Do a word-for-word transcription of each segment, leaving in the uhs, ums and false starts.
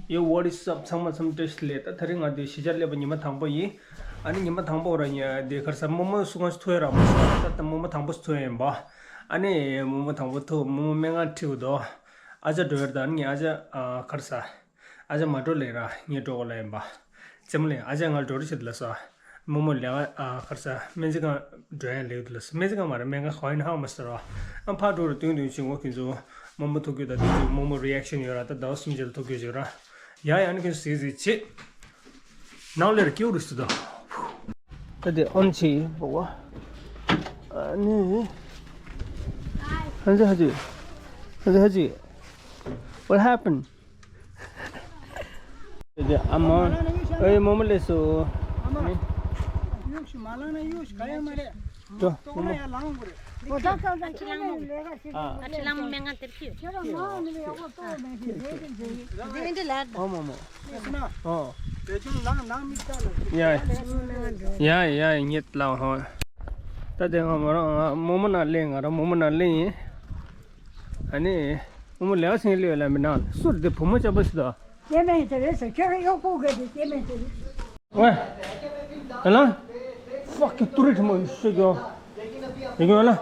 Yo, what is up? ཚང་མ་ཚང་མ་བཀྲ་ཤིས་བདེ་ལེགས། ད་དེ་རིང་ང་འདི་གཞིས་ཆགས་སླེབས་པ་ཉི་མ་དང་པོ་ཡིན། ཨ་ནི་ཉི་མ་དང་པོ་ར་ཉ་འདི་གར་ས་རྨོ་མོ་སུ་གང་ཐུག་ཡ་ར་མ་སོང་། ད་ད་རྨོ་མོ་དང་པོ་ཐུག་ཡ་ཡིན་པ། ཨ་ནི་རྨོ་མོ་དང་པོ་ཐུག་རྨོ་མོ་སྨན་ཁང་ཁྲིད་འདུག་ཨ་ཅག་འགྲོ་ཡ་ར་ད་ཨ་ནི་ངས་ཨ་ཅག་ཨ་གར་ས། ཨ་ཅག་མ་འགྲོ་ལེ་ར་ངས་འགྲོ་གོ་ལ་ཡིན་པ། རྩེད་མོ་ལེ་ཨ་ཅག་ང་འགྲོ་རེ་བྱེད་ལ་སོ། རྨོ་མོ་ལས་ཀ་ཨ་གར་ས་སྨན་རྩིས་ཁང་འགྲོ་ཡ་ལེ་འདུག་ལ་སོ། སྨན་རྩིས་ཁང་མ་རེད། སྨན་ཁང་ག་ཡིན་ཧ་མ་ཟེར་བ། ཨ་ཕར་འགྲོ་ར་སྟོན་སྟོན་བྱེད་ངོ་ཁྱེད་ཚོ། རྨོ་མོ་ཐུག་རྒྱུ་དང་དུས་ཚོད་རྨོ་མོ་རི་ཨེག་ཤན་ཡོད་ར་ད་ཟླ་བ་གསུམ་རྗེས་ལ་ཐུག་རྒྱུ་ཞིག་ར། ཡ་ཡ་ནི་ཁྱེད་ཚོ་གཟིགས་གཟིགས་བྱེད། ནང་ལེར་སྐྱེའུ་རུ་སུ་དང་། ད་དེ་ཨོན་ཆི་བོ་བ། ཨ་ནི། ཧན་ཟི་ཧ་ཅི། ཧན་ཟི་ཧ་ཅི། What happened? ཨ་མ། ཨེ་རྨོ་མོ་ལས་སོ། ཨ་ཅི་ལམ་སྨན་ཁང་དེར་ཁྱེར། འདི་འདི་ལ། ཨོ་མོ་མོ། ཨོ། ཡ་ཡ་ཡ་ངེད་ལ་ཧོ། ད་དེ་ང་མོ་རང་རྨོ་མོ་ན་ལེན་ང་རང་རྨོ་མོ་ན་ལེན་ཡིན། ཨ་ནི། རྨོ་མོ་ལས་ཀ་སེང་ལས་ལ་མི་ནང་སུར་དེ་བུ་མོ་ཅག་པ་ཞིག་དང་། སྐྱེ་དམན་དེ་རེད་ཟེར། ཁྱོད་རང་གཡོག་པོ་ག་དེ་སྐྱེ་དམན་དེ་རེད། ཝེ། ཨ་ལ། ཕག་གི་ཏུ་རི་ཁྲི་མོ་ཡོད་ཤོད་ཀྱང་། ཡོད་ཀྱང་ཨ་ལ།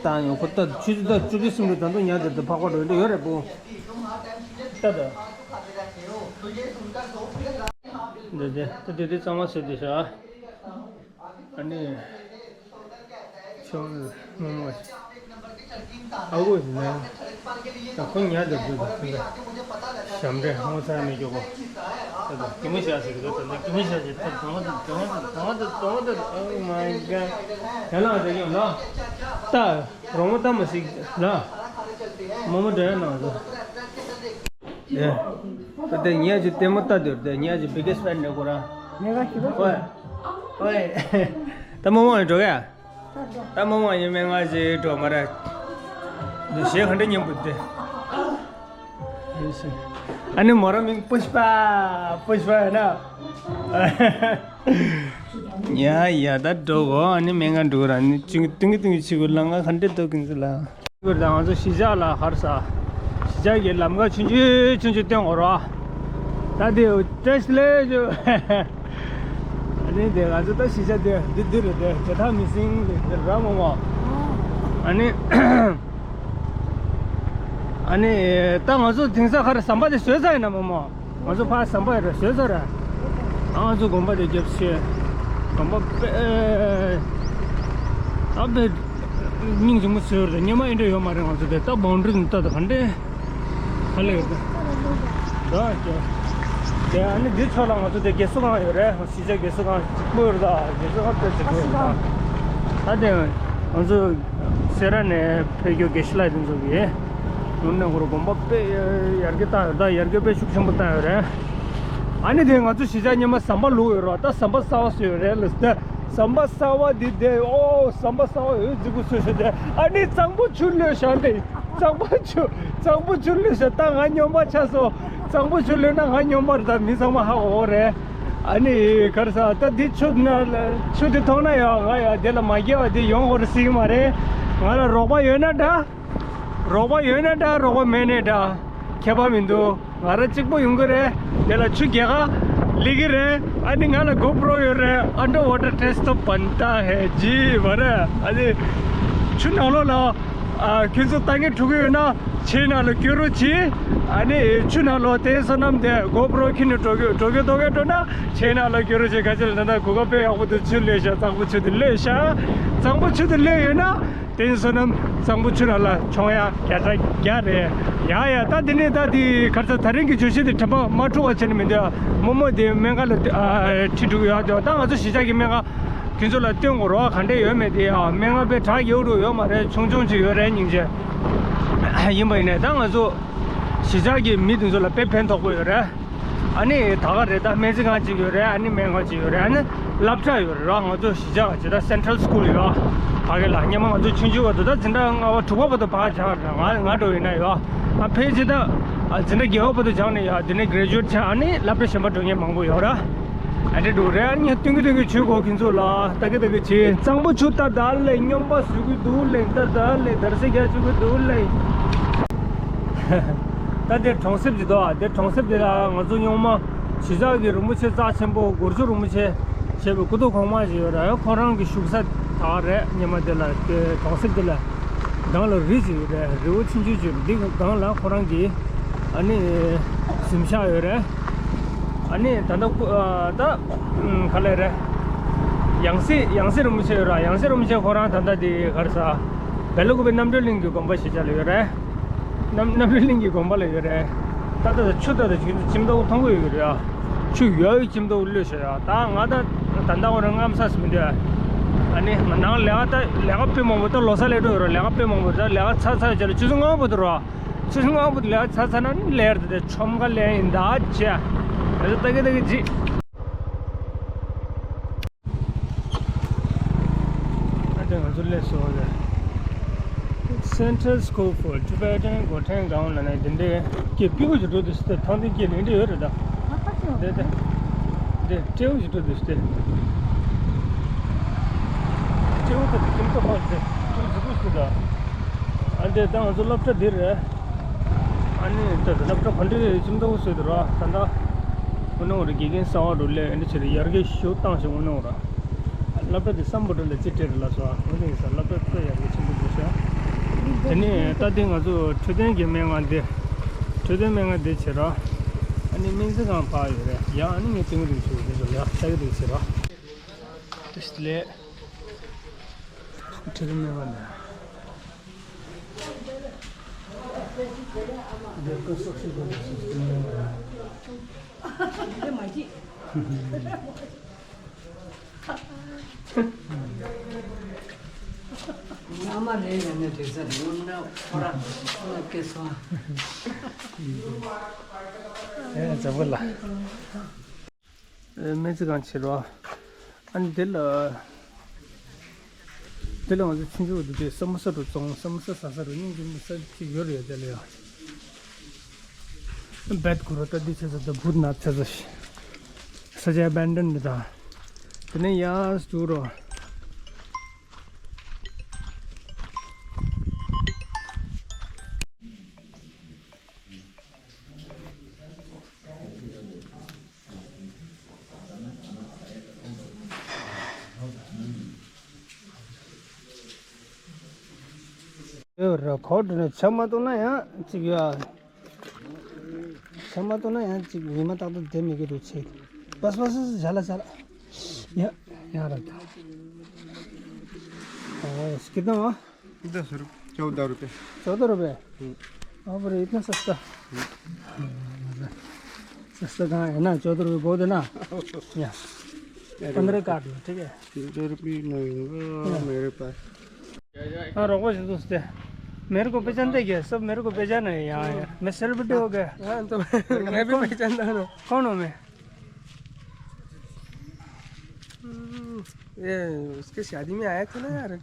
ད་ཡོང་ཁོ་ད་ཆུ་ཚོད་ད་བཅུ་གཅིག་སུམ་རེ་ད་དུང་ཉལ་དེ་དུ་ཕག་པ་འགྲོ་འདི་ཡོད་རེད་པོ། ད་ད། འདི་འདི་ད་དེ་དེ་གཙང་མ་ཟེར་དེ་ཤ། ཨ་ནི། ཆུང་མོ་མོ། ཨ་ཁུ་ཡིན་ན། ད་ཁོ་ཉལ་འདུག་འདུག་འདུག་ཞབས་འདྲེན་ཧང་སང་མི་འཇོག་གོ། ད་ད་གི་མོ་ཤ་ཟེར་གི་འདུག་ད་ད་གི་མོ་ཤ་ཟེར་ད་དང་ད་དང་ད་དང་ད་དང་ད། Oh my god. ཡ་ལ་ང་ད་ཡོང་ལ། ད་རོང་མོ་ད་མ་ཞིག་ལ། མོ་མོ་འདྲ་ཡ་ན་ད། ཡ། ད་དེ་ཉལ་གྱི་ལྟད་མོ་ལྟ་དུས་དེ་ཉལ་གྱི་biggest fan འདྲ་གོ་ར། ཉལ་ག་ཞིག་ཨོའི། ཨོའི། ད་མོ་མོ་ཡང་འགྲོ་ག་ད་མོ་མོ་ཡང་སྨན་ཁང་ཞིག་འགྲོ་མ་ར། འདི་གཞས་ག་འདྲ་སྙན་པོ་འདི། ཨ་ནི་མོ་ར་མིང་པུཤ་པ། པུཤ་པ་ཡ་ན། ཡ་ཡ་ད་འགྲོ་གོ་ཨ་ནི་སྨན་ཁང་འགྲོ་ར་ནི་ཅུང་ཏུང་གི་ཏུང་གི་ཆི་གོ་ལ་ང་ག་འདྲ་འདུག་གིན་ཟི་ལ། ང་ཚོ་གཞིས་ཆགས་ལ་ཧར་ས། གཞིས་ཆགས་ཀྱི་ལམ་ཁ་ཆུང་ཆུང་ཆུང་ཆུང་སྟོན་དགོས་རོགས། ད་དེ་བཀྲ་ཤིས་བདེ་ལེགས། ཨ་ནི་དེ་ང་ཚོ་ད་གཞིས་ཆགས་དེ་འདི་འདི་རེད་དེ་བྱེ་ཐང་མི་སྲིང་རེད་ར་མོ་མོ། ཨ་ནི། ཨ་ནི་ད་ང་ཚོ་དེང་སང་ཁར་ཟམ་པ་དེ་བཟོས་ཚར་ཡིན་ན་མོ་མོ། ང་ཚོ་ཕར་ཟམ་པ་ཡོད་རེད་བཟོས་ཚར་རེད། ང་ཚོ་དགོན་པ་དེ་རྒྱབ་ཤེས། དགོན་པ་དཔེ། ད་དཔེ་སྙིང་རྗེ་མོ་བཟོས་རེད། སྔོན་མ་ཨེ་འདྲ་ཡོད་མ་རེད། ང་ཚོ་དེ་ད་བོན་ཌི་རི་ནི་ད་ད་ག་འདྲས་ཧ་ལས་ཡོད་ད། ད་ཀྱོ། དེ་ཨ་ནི་འདི་ཚོ་ལ་ང་ཚོ་དེ་རྒས་གསོ་ཁང་ཡོད་རེད། གཞིས་ཆགས་རྒས་གསོ་ཁང་གཅིག་པོ་ཡོད་རེད། ད་རྒས་གསོ་ཁང་དཔེ་གཅིག་པོ་ཡོད་རེད། ད་དེ་ང་ཚོ་སེ་ར་ནས་ཕེབས་རྒྱུ་དགེ་བཤེས་ལགས་དེ་ཚོ་གིས། ནུབ་ནས་ཁོ་རང་དགོན་པ་དཔེ་ཡར་རྒྱས་བཏང་ཡོད། ད་ཡར་རྒྱས་དཔེ་ཤུགས་ཆེན་པོ་བཏང་ཡོད་རེད། ཨ་ནི་དེ་ང་ཚོ་གཞིས་ཆགས་སྔོན་མ་ཟམ་པ་བླུགས་ཡོད་རེད། ད་ཟམ་པ་གསར་པ་བཟོས་ཡོད་རེད་ལ་ཟེར། ཟམ་པ་གསར་པ་འདི་དེ་ཨོ་ཟམ་པ་གསར་པ་འོད་རྫིག་པོ་བཟོས་བཞག་དེ་ཨ་ནི་གཙང་པོ་ཆུ་བླུགས་བཞག་དེ། གཙང་པོ་ཆུ་གཙང་པོ་ཆུ་བླུགས་བཞག་ད་ང་སྨྱོན་པ་ཆགས་སོང་། གཙང་པོ་ཆུ་བླུགས་ན་ང་སྨྱོན་པ་རེད། ད་མི་ཚང་མ་ཧ་གོ་གི་རེད། ཨ་ནི་ག་རེ་ཟ་ད་འདི་ཆུ་ན་ཆུ་འདི་མཐོང་ན་ཡང་ང་ཡང་དེ་ལ་མ་རྒྱལ་བ་དེ་ཡོང་དགོས་རེད་ཟེར་གི་མ་རེད། ང་ལ་རོགས་པ་ཡོད་ན་འདྲ། རོགས་པ་ཡོད་ན་འདྲ་རོགས་པ་མེད་ན་འདྲ། ཁྱད་པར་མི་འདུག་ང་རང་གཅིག་པོ་ཡོང་གི་རེད། དེ་ལ་ཆུ་རྒྱལ་ཁ་སླེབས་ཀྱི་རེད། ཨ་ནི་ང་ལ་གོ་པྲོ་ཡོད་རེད། Underwater test of Panta hai ji མ་རེད། ཨ་ནི་ཆུ་ནང་ལོགས་ལ་ཨ་ཁྱོད་ཚོ་ལྟ་ངན་འཁྲུག་གི་ཡོད་ན་ཆུའི་ནང་ལ་སྐྱོད་རོགས་གྱིས། ཨ་ནི་ཆུ་ནང་ལོགས་དེ་བསོད་ནམས་དེ་གོ་པྲོ་འཁྱེར་ནས་འགྲོ་གི་འགྲོ་གི་འདུག་གས་འགྲོ་ན་ཆུའི་ནང་ལ་སྐྱོད་རོགས་གྱིས། ག་ཅི་ལ་ད་ལྟ་གོ་སྐབས་དཔེ་ཡག་པོ་འདུག་ཆུ་བླུགས་ཤག་གཙང་པོ་ཆུ་དེ་བླུགས་ཤག་གཙང་པོ་ཆུ་དེ་བླུགས་ཡོད་ན། དེ་བསོད་ནམས་གཙང་པོ་ཆུ་ནང་ལ་མཆོང་ཡ་བརྒྱ་ཆ་བརྒྱ་རེད། ཡ་ཡ་ད་དེ་ནས་ད་དེ་ག་རེ་ཟ་ད་རིང་གི་བརྗོད་གཞི་དེ་དྲན་པ་མ་འཁྲུག་པ་བྱས་ནས་མི་འདུག་རྨོ་མོ་དེ་སྨན་ཁང་ལ་ཨ་ཁྲིད་འགྲོ་གི་ཡོད་དེ་ད་ང་ཚོ་གཞིས་ཆགས་ཀྱི་སྨན་ཁང་ཁྱོད་ཚོ་ལ་སྟོན་དགོས་རོགས་ག་འདྲས་ཡོད་མེད་དེ་ཡ་སྨན་ཁང་དཔེ་གྲགས་ཡོད་རུ་ཡོད་མ་རེད། ཆུང་ཆུང་ཅིག་ཡོད་རེད་སྙིང་རྗེ། ཡིན་པ་ཡིན་ནས་ད་ང་ཚོ་གཞིས་ཆགས་ཀྱི་མི་དེ་ཚོ་ལ་དཔེ་ཕན་ཐོགས་པོ་ཡོད་རེད། ཨ་ནི་ད་ག་རེད། ད་སྨན་རྩིས་ཁང་གཅིག་ཡོད་རེད། ཨ་ནི་སྨན་ཁང་གཅིག་ཡོད་རེད། ཨ་ནི་སློབ་གྲྭ་ཡོད་རེད་ར། ང་ཚོ་གཞིས་ཆགས་ཀྱི་ད་Central School ཡོད་ཨ། ཕ་གི་ལ་སྔོན་མ་ང་ཚོ་ཆུང་ཆུང་བར་དུ་ད་འཛིན་གྲྭ་ལྔ་པ་དྲུག་པ་བར་དུ་ཕར་སྦྱངས་རེད། ང་ང་འགྲོ་ཡིན་ན་ཡོད་ཨ། ཕལ་ཆེར་ད་འཛིན་གྲྭ་བརྒྱད་པ་བར་དུ་སྦྱངས་ནས་ཡོད། དེ་ནས་graduate བྱས་ཨ་ནི་སློབ་གྲྭ་གཞན་པ་འགྲོ་མཁན་མང་པོ་ཡོད་ར། ཨ་འདྲ་འདུག་རེད། ཨ་ནི་སྟོན་གི་སྟོན་གི་བྱོས་གོ་ཁྱེད་ཚོ་ལ་ལྟ་གི་ལྟ་གི་བྱེད། གཙང་པོ་ཆུ་ད་ད་ལེ་སྨྱོན་པ་བཟོ་གི་འདུག་ལེ། ད་ད་ལེ་དར་སེ་རྒྱ་བྱེད་གི་འདུག་ལེ། ད་དེ་གྲོང་གསེབ་ཅིག་འདུག་ཨ། དེ་གྲོང་གསེབ་དེ་ལ་ང་ཚོ་སྔོན་མ་གཞིས་ཆགས་ཀྱི་རིན་པོ་ཆེ་རྩ་ཆེན་པོ་སྒོར་ཆུ་རིན་པོ་ཆེ་ཞེས་པའི་སྐུ་ཐོག་གོང་མ་ཞིག་ཡོད་རེད། ཁོ་རང་གི་བཞུགས་ས་དག་རེད། སྔོན་མ་དེ་ལ་དེ་གྲོང་གསེབ་དེ་ལ་སྒང་ལ་རི་ཞིག་ཡོད་རེད། རི་བོ་ཆུང་ཆུང་ཅིག་འདི་སྒང་ལ་ཁོ་རང་གི་ཨ་ནི་གཟིམ་ཤག་ཡོད་རེད། ཨ་ནི་ད་ལྟ་སྐུ་ཨ་ད་ག་ལེ་རེད། ཡང་སྲིད་ཡང་སྲིད་རིན་པོ་ཆེ་ཡོད་ར། ཡང་སྲིད་རིན་པོ་ཆེ་ཁོ་རང་ད་ལྟ་དེ་ག་རེ་ཟ། སྦེལ་ཀོབ་པའི་རྣམ་གྲོལ་གླིང་གི་དགོན་པ་ཞེས་བྱ་ལ་ཡོད་རེད། རྣམ་རྣམ་གྲོལ་གླིང་གི་དགོན་པ་ལ་ཡོད་རེད། ད་ལྟ་ཆུ་ད་ལྟ་ཁྱིམ་ཐོག་མཐོང་གི་ཡོད་རེད་ཨ། ཆུ་ཡོད་ཡོད་ཁྱིམ་ཐོག་གློད་ཤག་ཡ། ད་ང་ད་ད་ལྟ་འོ་ར་རྔམ་ས་སུ་མི་འདུག་ཨ་ནི་ང་ནང་ལས་ཀ་ད་ལས་ཀ་དཔེ་མང་པོ། ད་ལོ་གསར་སླེབས་འགྲོ་ཡོད་ར། ལས་ཀ་དཔེ་མང་པོ། ད་ལས་ཀ་ཚར་ཚར་བྱས་ལ་ཆུ་ཚོད་ལྔ་པོ་དུ་ར། ཆུ་ཚོད་ལྔ་པོ་དུ་ལས་ཀ་ཚར་ཚར་ན་ནི་ལེར་དུ་དེ་ཆོམ་ཁ་ལེན་ཡིན་ད་ཅེ། ད་ལྟ་གི་ད་གི་ཅི། ཨ་ཅག་ང་ཚོ་སླེབས་སོང་རེད། Center School for Tibetan Goten Gaon ལ་ནས་དེ་འདྲའི་སྐད་སྤྲེའུ་ཞིག་འགྲོ་དུས་སུ་ཐང་སྟེང་སྐད་ལེན་འདྲ་ཡོད་རེད་ད། དེ་དེ་དེ་སྤྲེའུ་ཞིག་འགྲོ་དུས་སུ་དེ་སྤྲེའུ་ད་དེ་ཁྱིམ་ཐོག་ཁག་དེ་ཁྱིམ་གཟུགས་པོ་ཞིག་ད། ཨ་འདི་ད་ང་ཚོ་སློབ་གྲྭ་འདིར་རེད། ཨ་ནི་ད་སློབ་གྲྭ་ག་འདྲ་ཁྱིམ་ཐོག་སུ་དུ་ར་ད་ད། དངོས་གནས་འོ་རེད། དགེ་རྒན་གསར་པ་འགྲོ་ལས་ཨ་འདི་ཕྱིར་ཡར་རྒྱས་ཞུ་བཏང་ཞིག་དངོས་གནས་འོ་ར། སློབ་གྲྭ་འདི་སམ་བྷོ་ཊ་ལ་ཅི་སྤྲད་རེད་ལ་སོ། དངོས་གནས་ཡིན་ས་སློབ་གྲྭ་དཔེ་ཡག་གི་ཆེན་པོ་འདུག་ཤག་དེ་ནས་ད་འདི་ང་ཚོ་འཕྲོད་བསྟེན་གྱི་སྨན་ཁང་འདི། འཕྲོད་བསྟེན་སྨན་ཁང་འདི་བྱེད་ར། ཨ་ནི་སྨན་རྩིས་ཁང་ཕར་ཡོད་རེད་ཡ། ཨ་ནི་ངས་སྟོན་གི་འདུག་ཞུ་འདི་ཚོ་ལ་ལྟ་གི་འདུག་ཟེར་ར། དེ་ལས་འཕྲོད་བསྟེན་སྨན་ཁང་འདི། ཨ་མ་རེད་ཡ་ནས་དེ་ཚ་རེད། འོ་ན་ཁོ་ར་ཁོ་ར་སྐད་སོང་། ཨེ་འཛམ་བུ་ལ། སྨན་རྩིས་ཁང་ཕྱིར་རོ། ཨ་ནི་འདི་ལ། འདི་ལ་ང་ཚོ་ཆུང་ཆུང་འདི་དུས་ས་མོ་ས་རུ་བཙོང་། ས་མོ་ས་ཟ་ས་རུ་སྙིང་རྗེ་མོ་ས་ཅིག་ཡོད་རེད་དེ་ལ་ཡ། བེད་ཁུ་རོ་ད་འདི་ཆེ་ས་ད་བུད་ན་ཆེ་ས་ཤི། ས་ཆ་ཨེ་བན་ཌན་འདི་ད། དེ་ནས་ཡར་འཛུལ་རོ། ཡོད་རེད། གོ་སྒྲུབ་ནས་ཆ་མ་གཏོགས་ན་ཡང་ཅིག་ཡོད། ཆ་མ་གཏོགས་ན་ཡང་ཅིག་ཉི་མ་རྟག་ཏུ་བསྡད་མི་དགོས་འདུག་ཆེ། པས་པས་བྱ་ལ་བྱ་ལ། ཡ་ཡ་ར་ད། ཨོ་སྐྱིད་དང་། इधर सर, चौदह रुपये। चौदह रुपये? हम्म। हाँ, पर इतना सस्ता। हम्म। सस्ता कहाँ है ना, चौदह रुपये बहुत है ना। या, अरे, पंद्रह काट लो, ठीक है? चौदह रुपये नहीं होगा मेरे पास। हाँ, रोको जी दोस्त, मेरे को पहचानते क्या? सब मेरे को पहचान है यहाँ यार। मैं सेलिब्रिटी हो गया। हाँ, तो मैं भी पहचानता हूँ। कौन हूँ मैं? हम्म, ये उसके शादी में आया था ना यार।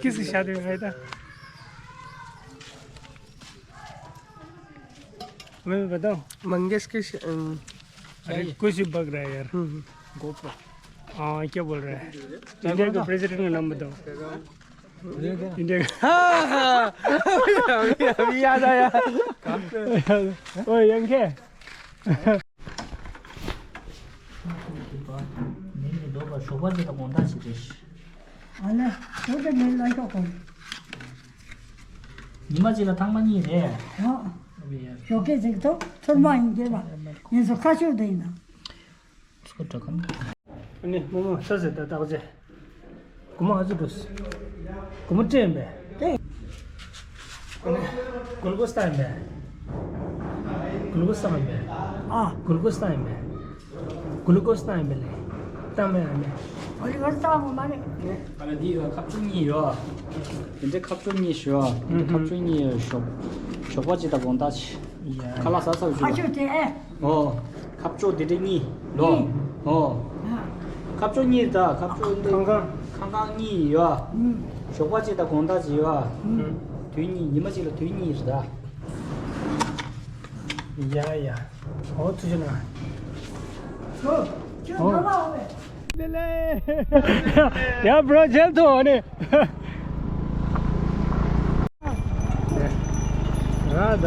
किसकी शादी में आया था? मैं भी बताऊं? मंगेश के श-, अम, अरे, कुछ ही बक रहा है यार। हम्म, हम्म। हाँ, क्या बोल रहा है? इंडिया के प्रेसिडेंट का नाम बताओ। इंडिया का। हाँ, हाँ। अभी, अभी, अभी याद आया। ओए, यंग है? ཨ་ལེ། ཉི་མ་གཅིག་ལ་ཐེངས་མ་གཉིས་རེད། ཨོ། ཞོགས་ཀས་ཅིག་ཐོག་ཚོད་མ་ཡིན་གྱི་ལ། ངེད་ཚོ་ཁ་ཤོར་དུ་ཡིན་ན། ཚོད་འགྲོ་གམ། ཨ་ནི་རྨོ་མོ་ས་ཟེར་ད་བརྟག་དཔྱད། སྒོར་མོ་ཨ་ཙི་འགྲོ། སྒོར་མོ་སྤྲད་ཡིན་པས། ཨ་ནི་གུ་ལུ་ཀོས་བཏང་ཡིན་པས། གུ་ལུ་ཀོས་བཏང་ཡིན་པས། ཨ། གུ་ལུ་ཀོས་བཏང་ཡིན་པས། གུ་ལུ་ཀོས་བཏང་ཡིན་པས་ལས། བཏང་མེད་ཨ་ནི། གུ་ལུ་ཀོས་བཏང་བ་མ་རེད། ཨ་ལ་འདི་ཡོད། ཁབ་ཆུ་གཉིས་ཡོད། དེ་འདྲའི་ཁབ་ཆུ་གཉིས་ཞོ། དེ་འདྲའི་ཁབ་ཆུ་གཉིས་ཡོད། ཞོགས་ཞོགས་པ་གཅིག་དང་དགོང་དག་གཅིག་ཁ་ལག་ཟ་ཚར་བཅུག་ཨ་ཆུ་དེ་ཨེ། ཨོ། ཁབ་ཆུ་དེ་འདྲའི་གཉིས་ལོ། གཉིས། ཨོ། ཨ། ཁབ་ཆུ་གཉིས་དང་ཁབ་ཆུ་འདི་ཁང་ཁང་། ཁང་ཁང་གཉིས་ཡོད། ཨུམ། ཞོགས་པ་གཅིག་དང་དགོང་དག་གཅིག་ཡོད། ཨུམ། དུས་གཉིས། ཉི་མ་གཅིག་ལ་དུས་གཉིས་རེད་ད། ཡ་ཡ། ཨོ་ཐུགས་རྗེ་གནང་། ཨོ། ཁྱོད་ཨོ་ནང་ལ་ཨོ་བས། ཡ་བྲོ་མཇལ་ཐུབ་ཨ་ནི། ར་ད།